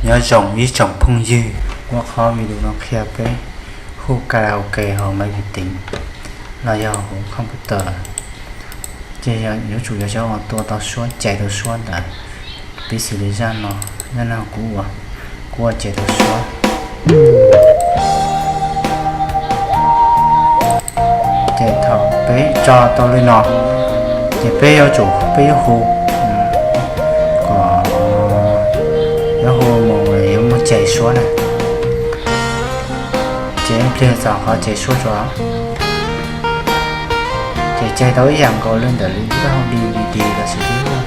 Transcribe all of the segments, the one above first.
Nyob zoo ib tsoom phooj ywg, ua qhov video no qhia peb hu karaoke hauv máy vi tính los yog hauv computer. Ces yuav tsum yog cov uas tua tau suab, cais tau suab ntawd. Piv xws li zaj no, zaj no kuv ua, kuv ua cais tau suab. Ces thaum peb tso tau li no, ces peb yuav tsum, peb yuav hu, kom yuav hu mus yuav muaj cais suab na. Ces pliag txog qhov cais suab tso, ces cais tau ib yam nkaus li ntawm lub hauv D V D los sis lub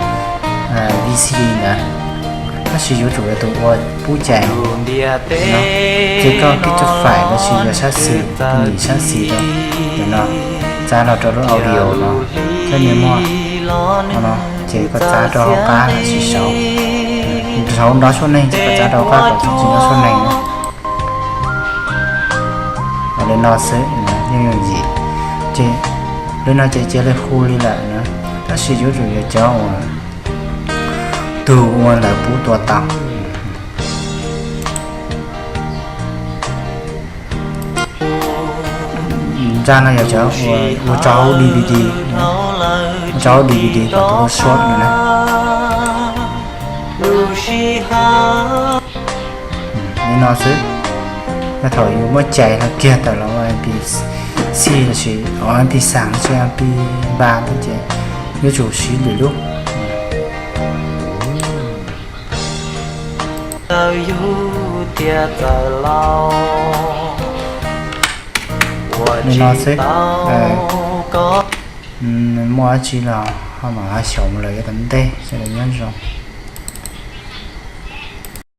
V C D ntawd, tab sis yuav tsum yog tus ua pub cais no. Ces koj kis cov file los sis yog sab xis, tus nyuam sab xis rau ntawm no, txav los rau lub audio no, thiab nws muaj no, ces koj txav rau hauv qab los sis saud, saud nrov suab neeg, ces koj txav rau hauv qab kom tsis nrov suab neeg na. Li no xwb, yooj yooj yim. Ces li no ces cia li hu li lawm na, tab sis yuav tsum yog cov uas tus ua ntawd pub tua tau. Zaj no yog cov uas ua rau hauv D V D, ua rau hauv D V D kom tau suab no na. Li no xwb. Yog thaum yus muab cais los kiag tawm los ua M P C los sis ua M P xas los sis M P ba thiab ces yuav tsum siv lwm lub. Li no xwb. Muaj dab tsi los ho mam xyaum mus lawm yav tom ntej, sawv daws nyob zoo.